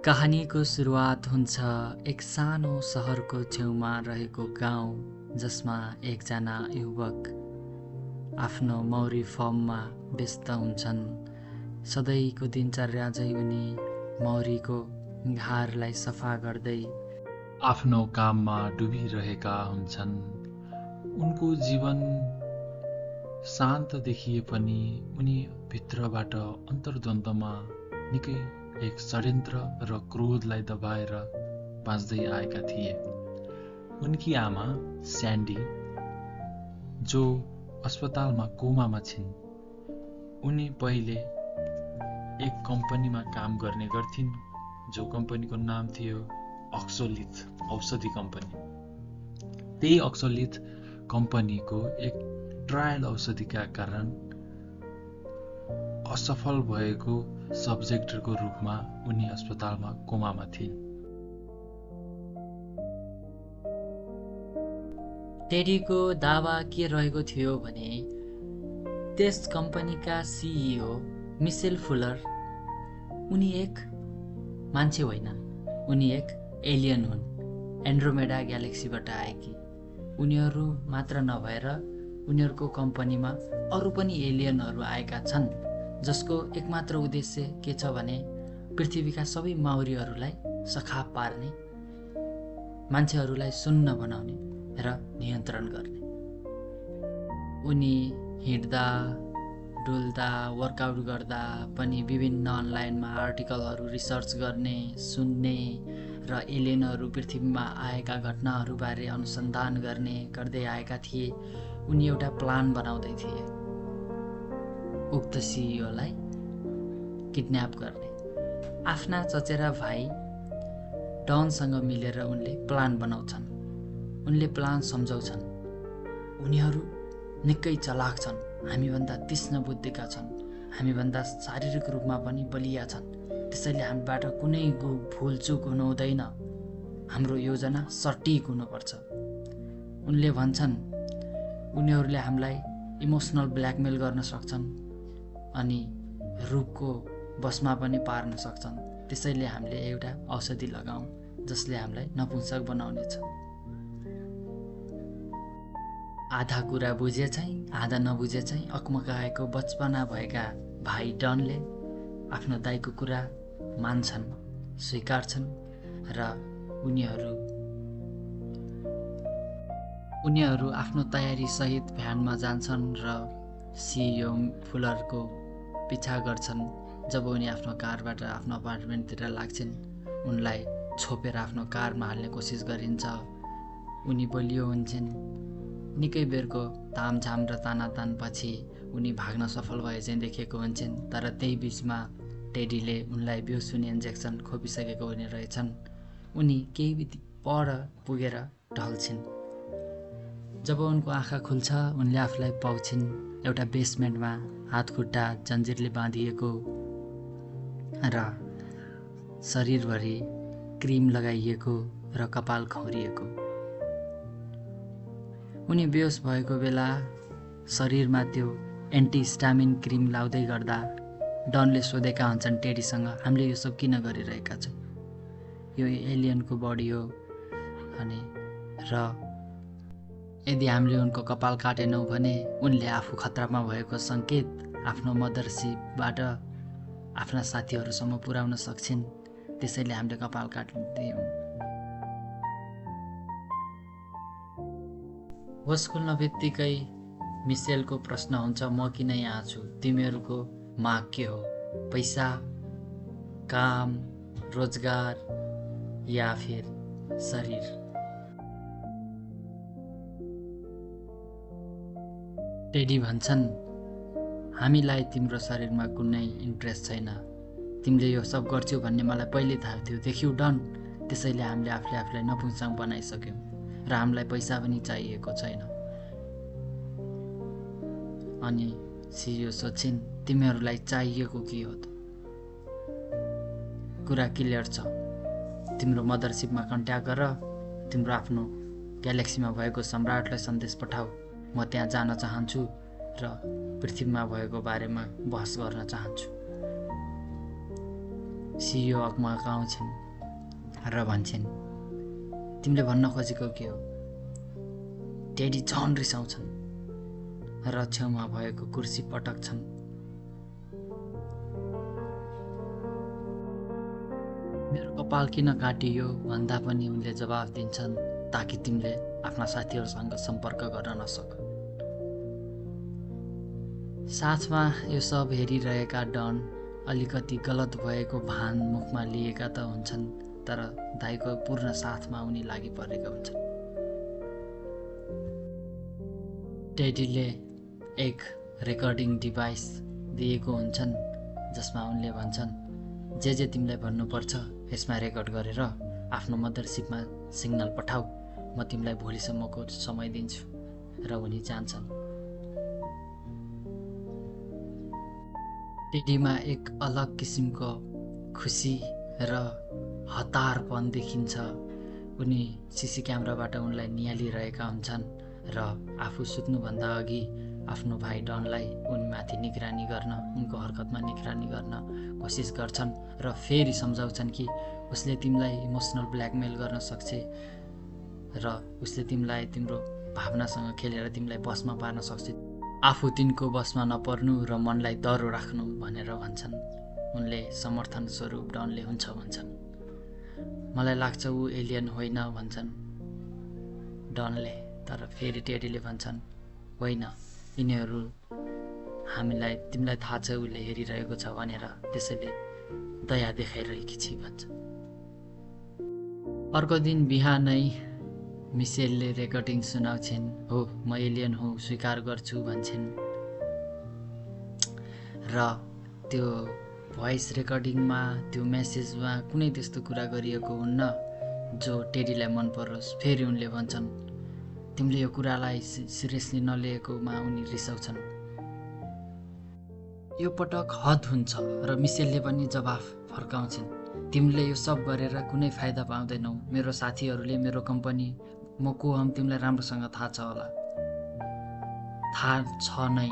कहानीको सुरुवात हुन्छ एक सानो सहरको छेउमा रहेको गाउँ जसमा एकजना युवक आफ्नो मौरी फर्ममा व्यस्त हुन्छन्। सधैँको दिनचर्या चाहिँ उनी मौरीको घारलाई सफा गर्दै आफ्नो काममा डुबिरहेका हुन्छन्। उनको जीवन शान्त देखिए पनि उनी भित्रबाट अन्तर्द्वन्द्वमा निकै एक षड्यन्त्र र क्रोधलाई दबाएर बाँच्दै आएका थिए। उनकी आमा स्यान्डी जो अस्पतालमा कोमामा छिन्, उनी पहिले एक कम्पनीमा काम गर्ने गर्थिन् जो कम्पनीको नाम थियो अक्सोलिथ औषधि कम्पनी। त्यही अक्सोलिथ कम्पनीको एक ट्रायल औषधिका कारण असफल भएको सब्जेक्टको रूपमा उनी अस्पतालमा कोमामा थिइन्। टेडीको दावा के रहेको थियो भने त्यस कम्पनीका सिइओ मिसेल फुलर उनी एक मान्छे होइन, उनी एक एलियन हुन्, एन्ड्रोमेडा ग्यालेक्सीबाट आएकी। उनीहरू मात्र नभएर उनीहरूको कम्पनीमा अरू पनि एलियनहरू आएका छन् जसको एकमात्र उद्देश्य के छ भने पृथ्वीका सबै माउरीहरूलाई सखाप पार्ने, मान्छेहरूलाई शून्य बनाउने र नियन्त्रण गर्ने। उनी हिँड्दा डुल्दा वर्कआउट गर्दा पनि विभिन्न अनलाइनमा आर्टिकलहरू रिसर्च गर्ने, सुन्ने र एलियनहरू पृथ्वीमा आएका घटनाहरूबारे अनुसन्धान गर्दै आएका थिए। उनी एउटा प्लान बनाउँदै थिए उक्त सिइओलाई किडन्याप गर्ने। आफ्ना चचेरा भाइ डनसँग मिलेर उनले प्लान बनाउँछन्। उनले प्लान सम्झाउँछन्। उनीहरू निकै चलाक छन्, हामीभन्दा तीक्ष्ण बुद्धिका छन्, हामीभन्दा शारीरिक रूपमा पनि बलिया छन्। त्यसैले हामीबाट कुनै भुलचुक हुनु हुँदैन, हाम्रो योजना सटिक हुनुपर्छ। उनले भन्छन् उनीहरूले हामीलाई इमोसनल ब्ल्याकमेल गर्न सक्छन् अनि रूपको बसमा पनि पार्न सक्छन्। त्यसैले हामीले एउटा औषधि लगाऊँ जसले हामीलाई नपुंसक बनाउनेछ। आधा कुरा बुझे चाहिँ आधा नबुझे चाहिँ अकमकाएको बचपना भएका भाइ डनले आफ्नो दाइको कुरा मान्छन्, स्वीकार्छन् र उनीहरू आफ्नो तयारी सहित भ्यानमा जान्छन् र सिइओ फुलरको पिछा गर्छन्। जब उनी आफ्नो कारबाट आफ्नो अपार्टमेन्टतिर लाग्छन्, उनलाई छोपेर आफ्नो कारमा हाल्ने कोसिस गरिन्छ। उनी बलियो हुन्छन्। निकै बेरको तामझाम र तानातान पछि उनी भाग्न सफल भए चाहिँ देखेको हुन्छन्। तर त्यही बिचमा टेडीले उनलाई बेहोस हुने इन्जेक्सन खोपिसकेको हुने रहेछन्। उनी केही पर पुगेर ढल्छिन्। जब उनको आँखा खुल्छ, उनले आफूलाई पाउँछिन् एउटा बेसमेन्टमा हातखुट्टा जन्जिरले बाँधिएको र शरीरभरि क्रिम लगाइएको र कपाल खौरिएको। उनी बेहोस भएको बेला शरीरमा त्यो एन्टिहिस्टामिन क्रिम लाउँदै गर्दा डनले सोधेका हुन्छन् टेडीसँग, हामीले यो सब किन गरिरहेका छौँ? यो एलियनको बडी हो अनि र यदि हामीले उनको कपाल काटेनौँ भने उनले आफू खतरामा भएको सङ्केत आफ्नो मदरसिपबाट आफ्ना साथीहरूसम्म पुर्याउन सक्छिन्। त्यसैले हामीले कपाल काट्दैनौँ। होस खुल्न बित्तिकै मिसेलको प्रश्न हुन्छ, म किन यहाँ छु? तिमीहरूको माग के हो? पैसा, काम, रोजगार या फिर शरीर? टेडी भन्छन्, हामीलाई तिम्रो शरीरमा कुनै इन्ट्रेस्ट छैन। तिमीले यो सब गर्छौ भन्ने मलाई पहिले थाहा थियो, देखियौ डन। त्यसैले हामीले आफूलाई नपुंसक बनाइसक्यौँ र हामीलाई पैसा पनि चाहिएको छैन। अनि सिइओ सोच्छिन्, तिमीहरूलाई चाहिएको के हो त? कुरा क्लियर छ। तिम्रो मदरसिपमा कन्ट्याक्ट गर, तिम्रो आफ्नो ग्यालेक्सीमा भएको सम्राटलाई सन्देश पठाऊ, म त्यहाँ जान चाहन्छु र पृथ्वीमा भएको बारेमा बहस गर्न चाहन्छु। सिइओ अग्माउँछिन् र भन्छन्, तिमीले भन्न खोजेको के हो? टेडी झन् रिसाउँछन् र छेउमा भएको कुर्सी पटक्छन्। मेरो कपाल किन काटियो भन्दा पनि उनले जवाफ दिन्छन्, ताकि तिमीले आफ्ना साथीहरूसँग सम्पर्क गर्न नसक। साथमा यो सब हेरिरहेका डन अलिकति गलत भएको भान मुखमा लिएका त हुन्छन्, तर दाइको पूर्ण साथमा उनी लागि परेका हुन्छन्। टेडीले एक रेकर्डिङ डिभाइस दिएको हुन्छन्, जसमा उनले भन्छन्, जे तिमीलाई भन्नुपर्छ यसमा रेकर्ड गरेर आफ्नो मदरसिपमा सिग्नल पठाऊ, म तिमीलाई भोलिसम्मको समय दिन्छु। र उनी जान्छन्। टेडीमा एक अलग किसिमको खुसी र हतारपन देखिन्छ। उनी सिसी क्यामेराबाट उनलाई निहालिरहेका हुन्छन् र आफू सुत्नुभन्दा अघि आफ्नो भाइ डनलाई उनमाथि निगरानी गर्न, उनको हरकतमा निगरानी गर्न कोसिस गर्छन् र फेरि सम्झाउँछन् कि उसले तिमीलाई इमोसनल ब्ल्याकमेल गर्न सक्छ र उसले तिमीलाई तिम्रो भावनासँग खेलेर तिमीलाई बसमा पार्न सक्छ। आफू तिनको बसमा नपर्नु र मनलाई डरो राख्नु भनेर भन्छन्। उनले समर्थन स्वरूप डनले हुन्छ भन्छन्। मलाई लाग्छ ऊ एलियन होइन भन्छन् डनले। तर फेरि टेडीले भन्छन्, होइन, यिनीहरू हामीलाई, तिमीलाई थाहा छ उसले हेरिरहेको छ भनेर, त्यसैले दया देखाइरहेकी छि भन्छ। अर्को दिन बिहानै मिसेलले रेकर्डिङ सुनाउँछिन्। हो, म एलियन हुँ, स्वीकार गर्छु भन्छन्। र त्यो भोइस रेकर्डिङमा, त्यो मेसेजमा कुनै त्यस्तो कुरा गरिएको हुन्न जो टेडीलाई मन परोस्। फेरि उनले भन्छन्, तिमीले यो कुरालाई सिरियसली नलिएकोमा उनी रिसाउँछन्। यो पटक हद हुन्छ र मिसेलले पनि जवाफ फर्काउँछिन्, तिमीले यो सब गरेर कुनै फाइदा पाउँदैनौ। मेरो साथीहरूले, मेरो कम्पनी, म को हम तिमीलाई राम्रोसँग थाहा छ होला। थाहा छ नै,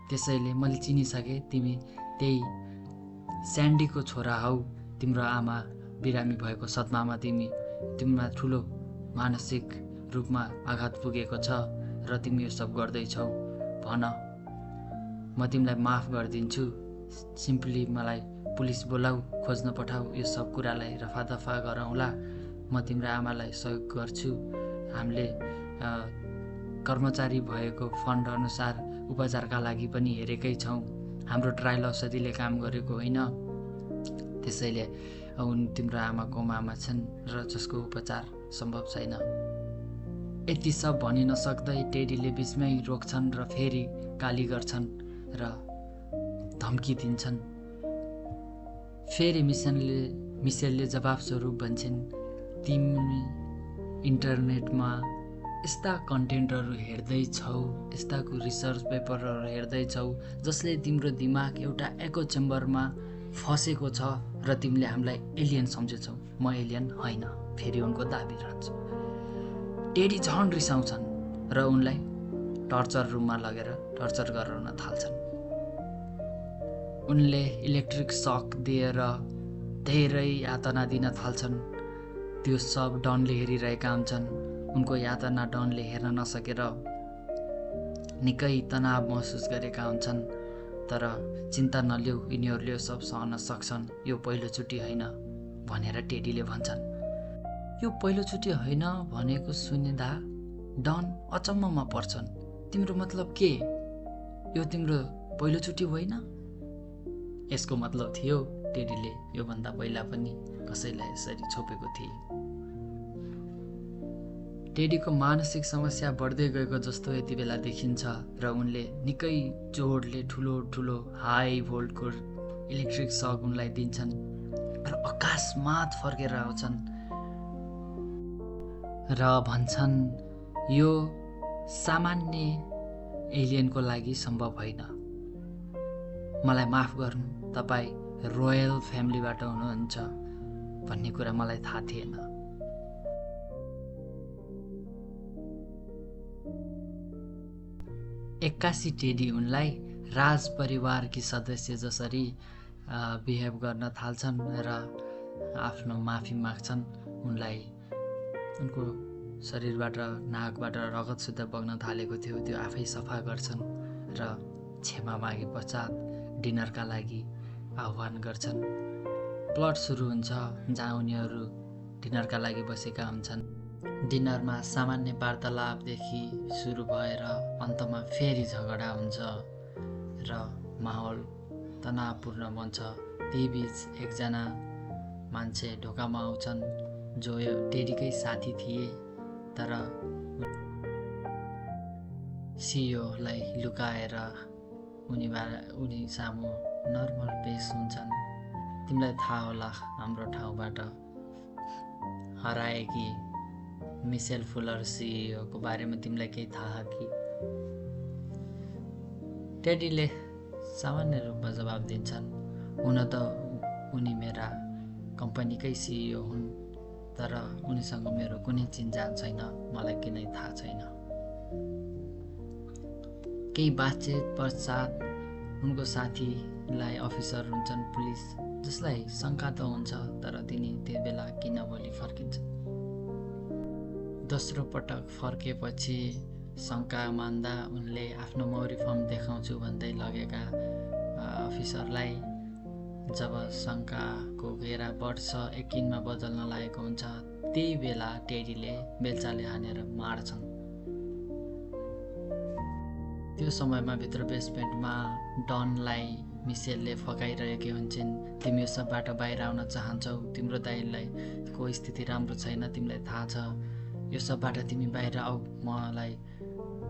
त्यसैले मैले चिनिसकेँ, तिमी त्यही स्यान्डीको छोरा हौ। तिम्रो आमा बिरामी भएको सदमामा तिमीमा ठुलो मानसिक रूपमा आघात पुगेको छ र तिमी यो सब गर्दैछौ। भन, म तिमीलाई माफ गरिदिन्छु। सिम्पली मलाई पुलिस बोलाऊ, खोज्न पठाऊ, यो सब कुरालाई रफादफा गरौँला। म तिम्रो आमालाई सहयोग गर्छु। हामीले कर्मचारी भएको फन्ड अनुसार उपचारका लागि पनि हेरेकै छौँ। हाम्रो ट्रायल औषधिले काम गरेको होइन, त्यसैले तिम्रो आमा कोमामा छन् र जसको उपचार सम्भव छैन। यति सब भनि नसक्दै टेडीले बिचमै रोक्छन् र फेरि गाली गर्छन् र धम्की दिन्छन्। फेरि मिसेलले जवाफ स्वरूप भन्छन्, तिमी इन्टरनेटमा यस्ता कन्टेन्टहरू हेर्दैछौ, यस्ताको रिसर्च पेपरहरू हेर्दैछौ जसले तिम्रो दिमाग एउटा एको चेम्बरमा फसेको छ र तिमीले हामीलाई एलियन सम्झेछौ। म एलियन होइन, फेरि उनको दाबी रहन्छ। टेडी झन् रिसाउँछन् र उनलाई टर्चर रुममा लगेर टर्चर गराउन थाल्छन्। उनले इलेक्ट्रिक सक दिएर धेरै यातना दिन थाल्छन्। त्यो सब डनले हेरिरहेका हुन्छन्। उनको यातना डनले हेर्न नसकेर निकै तनाव महसुस गरेका हुन्छन्। तर चिन्ता नलिऊ, यिनीहरूले यो सब सहन सक्छन्। यो पहिलोचोटि होइन भनेर टेडीले भन्छन्। यो पहिलोचोटि होइन भनेको सुनिँदा डन अचम्ममा पर्छन्। तिम्रो मतलब के? यो तिम्रो पहिलोचोटि होइन? यसको मतलब थियो टेडीले योभन्दा पहिला पनि कसैलाई यसरी छोपेको थिए। टेडीको मानसिक समस्या बढ्दै गएको जस्तो यति बेला देखिन्छ र उनले निकै जोडले ठुलो हाई भोल्टको इलेक्ट्रिक सक उनलाई दिन्छन् र अकस्मात फर्केर आउँछन् र भन्छन्, यो सामान्य एलियनको लागि सम्भव होइन। मलाई माफ गर्नु, तपाईँ रोयल फ्यामिलीबाट हुनुहुन्छ भन्ने कुरा मलाई थाहा थिएन। एक्कासी टेडी उनलाई राज परिवारकी सदस्य जसरी बिहेभ गर्न थाल्छन् र आफ्नो माफी माग्छन्। उनलाई उनको शरीरबाट नाकबाट रगत शुद्ध बग्न थालेको थियो, त्यो आफै सफा गर्छन् र क्षमा मागे पश्चात डिनरका लागि आह्वान गर्छन्। प्लट सुरु हुन्छ जहाँ उनीहरू डिनरका लागि बसेका हुन्छन्। डिनरमा सामान्य वार्तालापदेखि सुरु भएर अन्तमा फेरि झगडा हुन्छ र माहौल तनावपूर्ण बन्छ। त्यही बीच एकजना मान्छे ढोकामा आउँछन् जो टेडीकै साथी थिए, तर सिइओलाई लुकाएर उनी सामु नर्मल पेस हुन्छन्। तिमीलाई थाहा होला हाम्रो ठाउँबाट हराएकी मिसेल फुलर सिइओको बारेमा तिमीलाई केही थाहा कि? टेडीले सामान्य रूपमा जवाब दिन्छन्, हुन त उनी मेरा कम्पनीकै सिइओ हुन्, तर उनीसँग मेरो कुनै चिनजान छैन, मलाई किनै थाहा छैन। केही बातचित पश्चात उनको साथीलाई अफिसर हुन्छन् पुलिस, जसलाई शङ्का त हुन्छ तर तिनी त्यो बेला किन भोलि फर्किन्छन्। दोस्रो पटक फर्केपछि शङ्का मान्दा उनले आफ्नो मौरी फर्म देखाउँछु भन्दै लगेका अफिसरलाई जब शङ्काको घेरा बढ्छ, यकिनमा बदल्न लागेको हुन्छ, त्यही बेला टेडीले बेल्चाले हानेर मार्छन्। त्यो समयमा भित्र बेसमेन्टमा डनलाई मिसेलले फकाइरहेकी हुन्छन्, तिमी यो सबबाट बाहिर आउन चाहन्छौ, तिम्रो दाइलाई को स्थिति राम्रो छैन, तिमीलाई थाहा छ, यो सबबाट तिमी बाहिर आऊ, मलाई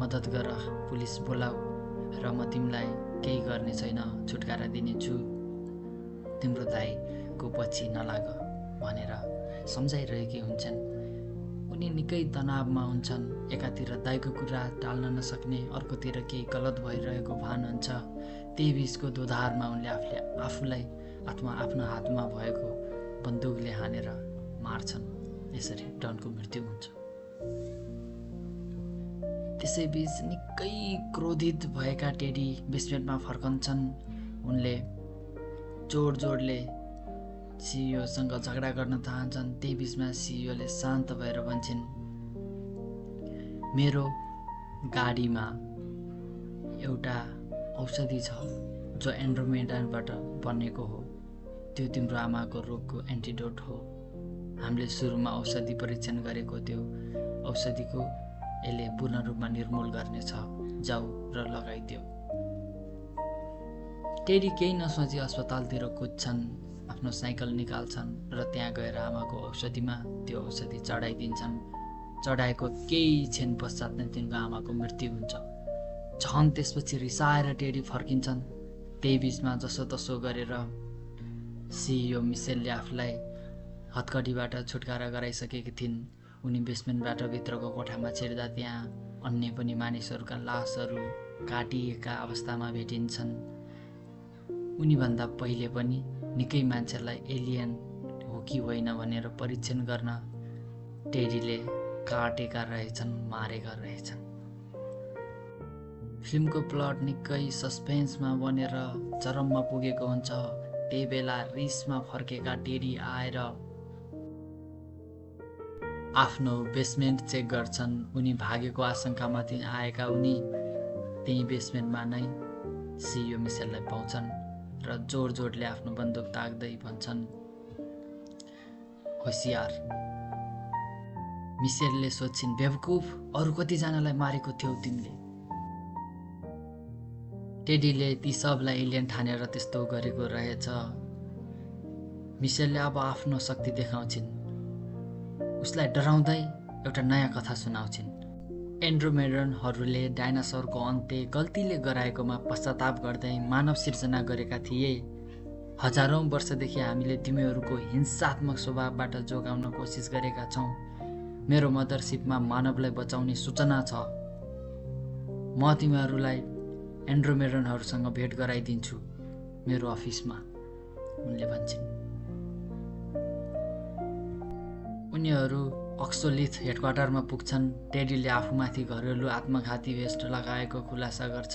मद्दत गर, पुलिस बोलाऊ र म तिमीलाई केही गर्ने छैन, छुटकारा दिनेछु, तिम्रो दाइको पछि नलाग भनेर सम्झाइरहेकी हुन्छन्। उनी निकै तनावमा हुन्छन्। एकातिर दाइको कुरा टाल्न नसक्ने, अर्कोतिर केही गलत भइरहेको भान हुन्छ। त्यही बिचको दोधारमा उनले आफूलाई आफ्नो हातमा भएको बन्दुकले हानेर मार्छन्। यसरी डनको मृत्यु हुन्छ। त्यसैबीच निकै क्रोधित भएका टेडी बेसमेन्टमा फर्कन्छन्। उनले जोडले सिइओसँग झगडा गर्न चाहन्छन्। त्यही बिचमा सिइओले शान्त भएर भन्छन्, मेरो गाडीमा एउटा औषधि छ जो एन्ड्रोमेडाबाट बनेको हो, त्यो तिम्रो आमाको रोगको एन्टिडोट हो। हामीले सुरुमा औषधि परीक्षण गरेको, त्यो औषधिको यसले पूर्ण रूपमा निर्मूल गर्नेछ, जाऊ र लगाइदेऊ। टेडी केही नसोची अस्पतालतिर कुद्छन्, आफ्नो साइकल निकाल्छन् र त्यहाँ गएर आमाको औषधिमा त्यो औषधि चढाइदिन्छन्। चढाएको केही क्षण पश्चात नै तिनको आमाको मृत्यु हुन्छ। झन् त्यसपछि रिसाएर टेडी फर्किन्छन्। त्यही बिचमा जसोतसो गरेर सिइओ मिसेलले आफूलाई हतकडीबाट छुटकारा गराइसकेकी थिइन्। उनी बेसमेन्टबाट भित्रको कोठामा छिर्दा त्यहाँ अन्य पनि मानिसहरूका लासहरू काटिएका अवस्थामा भेटिन्छन्। उनीभन्दा पहिले पनि निकै मान्छेलाई एलियन हो कि होइन भनेर परीक्षण गर्न टेडीले काटेका रहेछन्, मारेका रहेछन्। फिल्मको प्लट निकै सस्पेन्समा बनेर चरममा पुगेको हुन्छ। त्यही बेला रिसमा फर्केका टेडी आएर आफ्नो बेसमेन्ट चेक गर्छन्। उनी भागेको आशंकामा आएका उनी त्यही बेसमेन्टमा नै सिइओ मिसेललाई पाउँछन् र जोडले आफ्नो बन्दुक ताक्दै भन्छन्, होसियार। मिसेलले सोध्छिन्, बेवकुफ, अरू कतिजनालाई मारेको थियौ तिमीले? टेडीले ती सबलाई एलियन ठानेर त्यस्तो गरेको रहेछ। मिसेलले अब आफ्नो शक्ति देखाउँछिन्। उसलाई डराउँदै एउटा नयाँ कथा सुनाउँछिन्। एन्ड्रोमेडनहरूले डाइनासोरको अन्त्य गल्तीले गराएकोमा पश्चाताप गर्दै मानव सिर्जना गरेका थिए। हजारौं वर्षदेखि हामीले तिमीहरूको हिंसात्मक स्वभावबाट जोगाउन कोसिस गरेका छौँ। मेरो मदरसिपमा मानवलाई बचाउने सूचना छ। म तिमीहरूलाई एन्ड्रोमेडनहरूसँग भेट गराइदिन्छु मेरो अफिसमा, उनले भन्छन्। उनीहरू अक्सोलिथ हेडक्वार्टरमा पुग्छन्। टेडीले आफूमाथि घरेलु आत्मघाती भेस्ट लगाएको खुलासा गर्छ।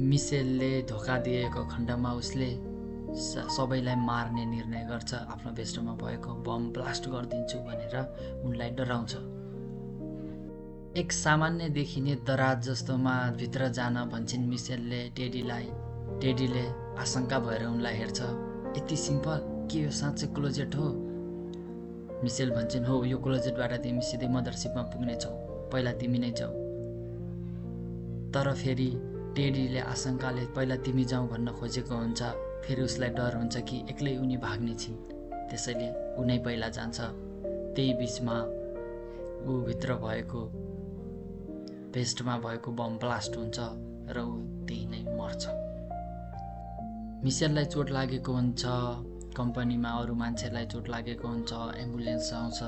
मिसेलले धोका दिएको खण्डमा उसले सबैलाई मार्ने निर्णय गर्छ। आफ्नो बेस्टमा भएको बम ब्लास्ट गरिदिन्छु भनेर उनलाई डराउँछ। एक सामान्य देखिने दराज जस्तोमा भित्र जान भन्छन् मिसेलले टेडीलाई। टेडीले आशंका भएर उनलाई हेर्छ। यति सिम्पल? के यो साँच्चै क्लोजेट हो? मिसेल भन्छन्, हो, यो क्लोजेटबाट तिमी सिधै मदरसिपमा पुग्नेछौ। पहिला तिमी नै जाऊ। तर फेरि टेडीले आशंकाले पहिला तिमी जाऊ भन्न खोजेको हुन्छ। फेरि उसलाई डर हुन्छ कि एक्लै उनी भाग्ने छिन्, त्यसैले ऊ नै पहिला जान्छ। त्यही बिचमा ऊ भित्र भएको भेस्टमा भएको बम ब्लास्ट हुन्छ र ऊ त्यही नै मर्छ। मिसेललाई चोट लागेको हुन्छ। कम्पनीमा अरू मान्छेलाई चोट लागेको हुन्छ। एम्बुलेन्स आउँछ।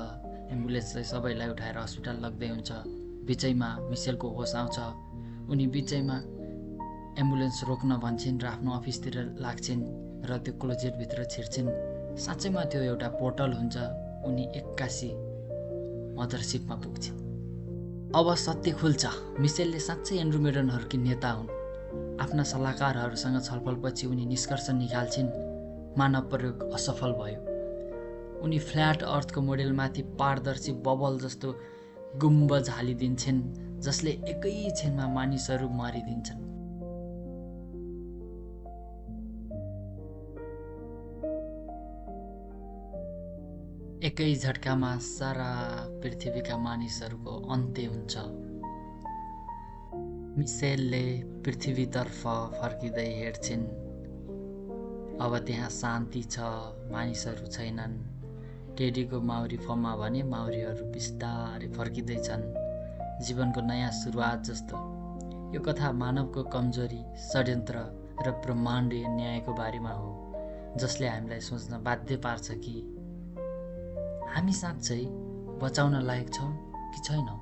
एम्बुलेन्सले सबैलाई उठाएर हस्पिटल लग्दै हुन्छ। बिचैमा मिसेलको होस आउँछ। उनी बिचैमा एम्बुलेन्स रोक्न भन्छन् र आफ्नो अफिसतिर लाग्छन् र त्यो क्लोजेटभित्र छिर्छन्। साँच्चैमा त्यो एउटा पोर्टल हुन्छ। उनी एक्कासी मदरसिपमा पुग्छन्। अब सत्य खुल्छ। मिसेलले साँच्चै एन्ड्रोमेडनहरूकी नेता हुन्। आफ्ना सल्लाहकारहरूसँग छलफलपछि उनी निष्कर्ष निकाल्छिन्, मानव प्रयोग असफल भयो। उनी फ्ल्याट अर्थको मोडेलमाथि पारदर्शी बबल जस्तो गुम्बज हालिदिन्छन्, जसले एकै क्षणमा मानिसहरू मारिदिन्छन्। एकै झट्कामा सारा पृथ्वीका मानिसहरूको अन्त्य हुन्छ। मिसेलले पृथ्वीतर्फ फर्किँदै हेर्छिन्। अब त्यहाँ शान्ति छ, मानिसहरू छैनन्। टेडीको माउरी फर्ममा भने माउरीहरू बिस्तारै फर्किँदैछन्, जीवनको नयाँ सुरुवात जस्तो। यो कथा मानवको कमजोरी, षड्यन्त्र र ब्रह्माण्डीय न्यायको बारेमा हो, जसले हामीलाई सोच्न बाध्य पार्छ कि हामी साँच्चै बचाउन लायक छौँ कि छैनौँ।